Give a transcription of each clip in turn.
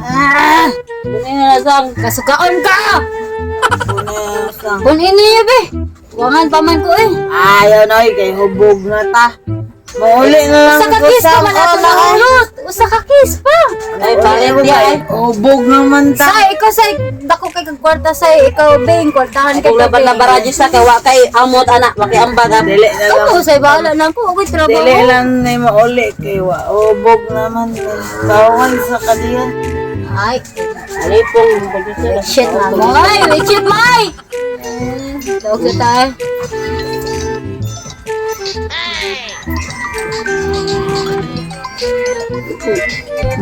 Ah, Kunin na sang. Kasukaon ka! Kunin sang. Kunin niyo be. Wangan pa man ko eh. Ayaw na, oy, kay hubog na ta. Mauli na lang Usa ka kiss pa sa man ato nahulot. Usa ka kiss pa. Ay, palit di ay. Hubog naman ta. Say, ikaw say, dako kay kag kwarta say, ikaw bing, kwartahan kay Kung laban na baradyo sa kay wa kay amot ana, wa kay ambag ah. Dili na lang. Ako say bahala na ako, okay trabaho. Dili lang na mauli kay wa. Hubog naman. Kawan sa kadiyan. Ay, Alipong shit na mo. Ay, wait, shit may. Daog sa tayo.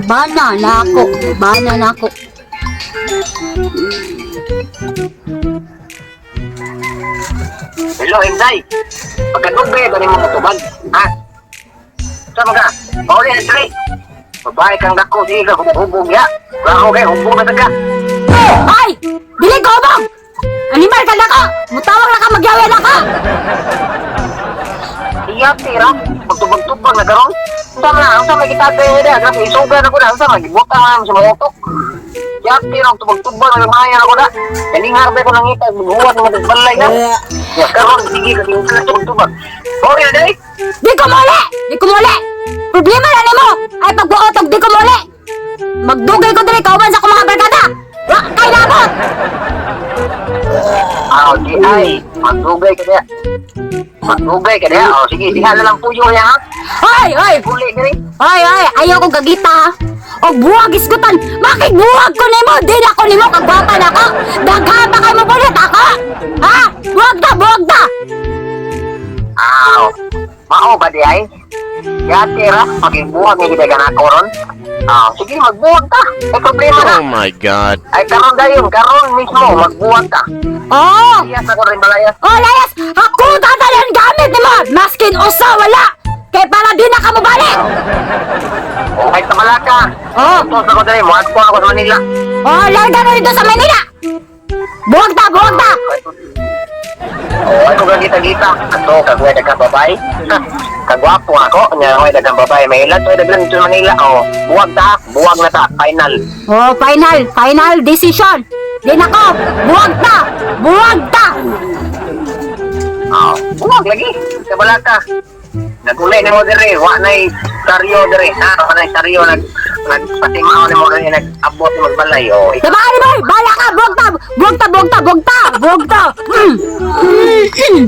Bana na ako. Bana na ako. Hello, Inday. Pagkadugay, gani mo mutubag. Ha? Sama ka? Pauli na dre. Babae kang dako, sige ka, hubog ya. Wala ko kay, hubog na ka. Ay! Dili ko bang! Animal ka na ka! Mutawag na ka, magyawe na ka! Iya, tira. Pagtubag-tubag na karon. Unsa man, unsa may kitagay nga da? Grabe, isuga na ko na. Unsa man, gibutang na sa mga utok. Iya, tira, tubag-tubag na maya na ko na. Kaning harbay ko nangita, maghuwat na magbalay na. Kaya, Ya, karon, sige ka, sige ka, tubag-tubag. Pauli na dre. Di ko muli! Di ko muli! Problema na nimo! Ay pagbuot og di ko muli! Magdugay ko diri kauban sa akong mga barkada! Wa kay nabot! Ah, di ay, magdugay ka diya. Magdugay ka diya. Oh, sige, diha na lang puyo niya, ha? Hoy! Hoy! Uli diri. Hoy! Hoy! Ayaw ko gagita ha! Og buwag isgutan! Makigbuwag ko nimo! Di na ko nimo kagwapa na ako! Daghan pa kay mo bunot ako! Ha? Buwag ta! Buwag ta! Aw, mao ba di ay? Yati ra, magigbuwag ni kita ganako ron. Aw, sige, magbuwag ka. Ay problema na. Oh my God. Ay karon dayon, karon mismo magbuwag ka. Oh! Iyas ako rin balayas. Oh, layas! Ako tatalan gamit nimo! Maskin usa wala! Kay para di na ka mobalik! Okay, tabala ka. Oh. Tos ako diri, moadto ako sa Manila. Oh, larga na dito sa Manila! Buwag ta! Buwag ta! Oh, ay ko gita-gita. Ato kagway daghang babae. Kagwapo ako, nya ako daghang babae. May ilan to daghan dito sa Manila. Oh, buwag ta, buwag na ta, final. Oh, final! Final decision! Di na ko! Buwag ta! Buwag ta! Oh, buwag lagi. Tabala ka. Nagulay na mo diri, wa nay saryo diri. Ha, wa nay saryo nag nagpatimao ni mo diri nag-abot ni magbalay. Oh, Diba, ano boy? Bala ka! Buwag ta! Buwag ta! Buwag ta! Buwag ta! Buwag ta! Mm. Mm.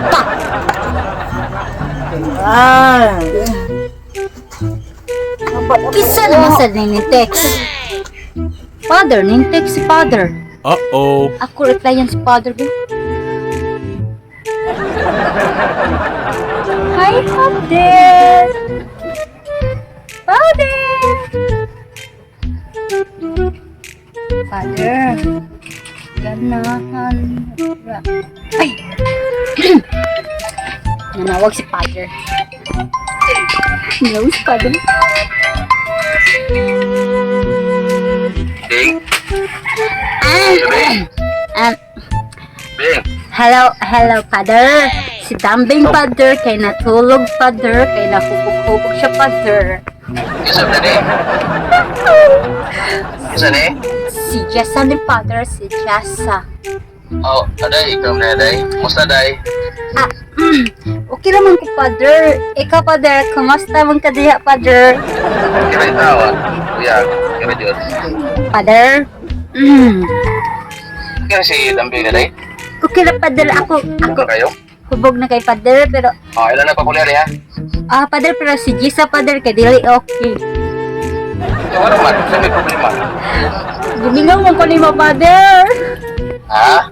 Ta! ah. Kisa naman sa nini-text. Father, nin-text si father. Uh-oh. Ako replyan si father ko. Hi, father! Father! Father, ganahan. Ay! Nanawag si father. Nanawag si father. Ding, Ah, Bing. Hello, hello, father. Si Dambing, father, kay natulog, father, kay nahubog-hubog siya, father. Isa na ni. Isa ni. Si Jessa ni father, si Jessa. Oh, aday ikaw na aday. Musta day? Ah, okay naman ko, father. Ikaw, father, kumusta man ka diha, father? Kira tawa. Kuya, kira Diyos. Father, Kira si Dambing aday. okay na, father, ako, ako, kayo? hubog na kay father, pero, Oh, ilan na pa kuya ha? ah, father, pero si Jessa, father, kay dili okay. Wala man, sa may problema. Gimingaw man ko nimo, father. Ha?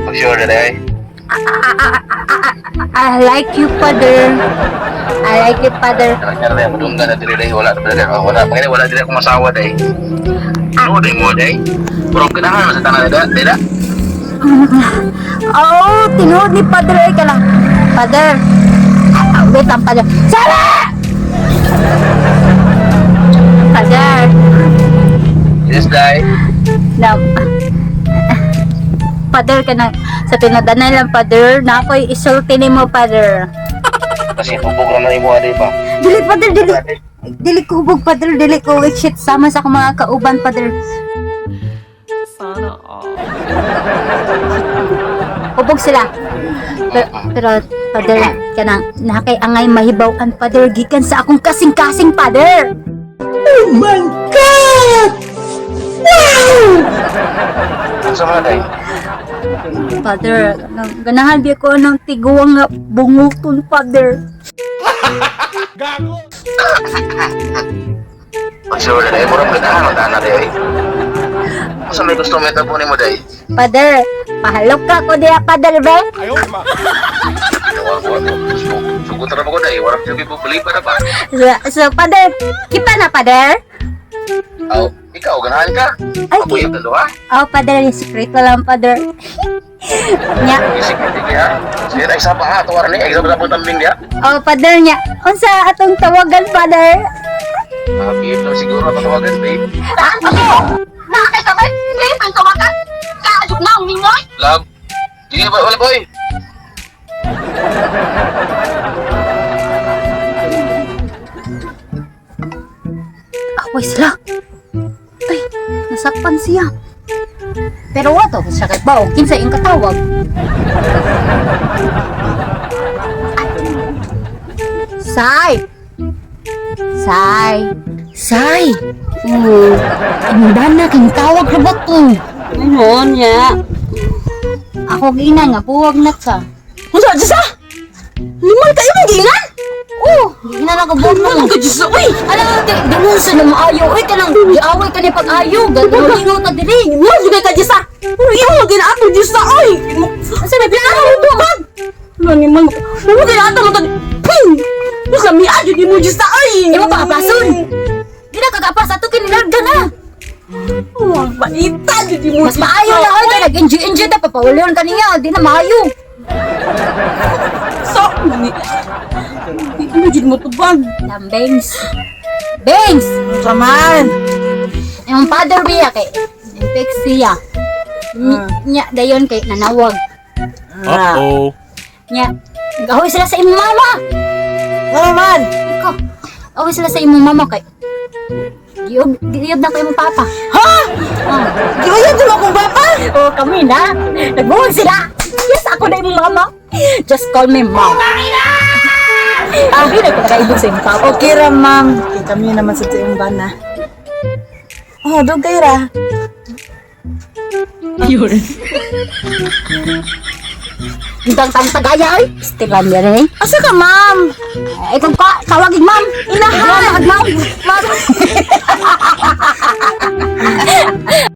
Pag sure na day. I like you, father. I like you, father. Kaya na madunggan na diri day wala na diri wala pangina wala diri akong masawa day. Ano day mo day? Pero ganahan sa tanan da, day da. Oo, oh, tinuod ni Father ay ka lang. Father. Ah, wait lang, Father. Sara! Father. Yes day. Na, Father ka na. Sa tinadanay lang, Father, na ako'y isulti ni mo, Father. Kasi hubog na nimo day pa. Dili, Father, dili. Dili ko hubog, Father. Dili ko weak shit sama sa akong mga kauban, Father. Sana all. Hubog sila. Pero, Father, kanang nakay angay mahibaw-an, Father, gikan sa akong kasing-kasing, Father. Unsa man day? Father, ganahan biya ko ng tiguang nga bunguton, Father. Unsa man day? Murag ganahan man na day. Unsa may gusto mo itabo nimo day? Father, pahalok ka ko diya, Father, be. Sugot ra ba ko day? Warap jud ko believe na ba? So, Father, kita na, Father. Aw, ikaw ganahan ka? Ay, Pabuyag na duha. Oh, Father, yung sekreto lang, Father. Nya, Isig sige ha. Sige ay sapa ha, tuwar ni ay sapa sa tambing diha. oh, Father, nya. Unsa atong tawagan, Father? Ah, babe lang siguro patawagan, babe. Nakakay ka ba? Hindi pang tawagan. Kaadyo na ang mingoy. Love. Sige ba, wala boy. Away sila. Ay, nasakpan siya. Pero wato, siya kay Bao, kinsa iyong katawag. Ay. Sai! Sai! Sai! Oo. Ang na, kang tawag na ba to? Ano niya? Ako gina nga, buwag na ka. Unsa Diyos ah? Liman kayo mong giinan? Oo, gina na ka buwag na. Liman ka Diyos uy. Alam mo, di, dungon sa na maayo. Uy, kanang giaway ka ni pag-ayo. Ganun ta diri. Liman jud ka Diyos ah. Pero imo mo ginaato Diyos ah oy. Asa na Ano mo tubag? Ano ni man? Mo ginaato mo to. Ping! Mas lami adyo ni mo Diyos ah oy. Imo pa apason. Di na kagapas ato kinilarga na. Oh, baita jud mo. Mas maayo na oy kay nag-enjoy-enjoy ta papaulion ka niya, di na maayo. So, mani. Di mo jud mo tubag. Dambengs. Bengs. Unsa man? Imong father biya kay infect siya. Nya dayon kay nanawag. Uh-oh. Nya gahoy sila sa imong mama. Ano man? Ikaw. Away sila sa imong mama kay Giyog, giyog na ko imong papa. Ha? Oh. Giuyab mo akong papa? Oh, kami na. Nagbuhol sila. Yes, ako na imong mama. Just call me mom. Ah, hindi na ko nakaibog sa imong papa. Okay ra, ma'am. Kay kami naman sa tiyong bana. Oh, dugay ra. Intang tang tagaya oy. Stilan yan eh. Asa ka, ma'am? Ay, kung ka, tawagin ma'am. Inahan. Ma'am. Ma'am.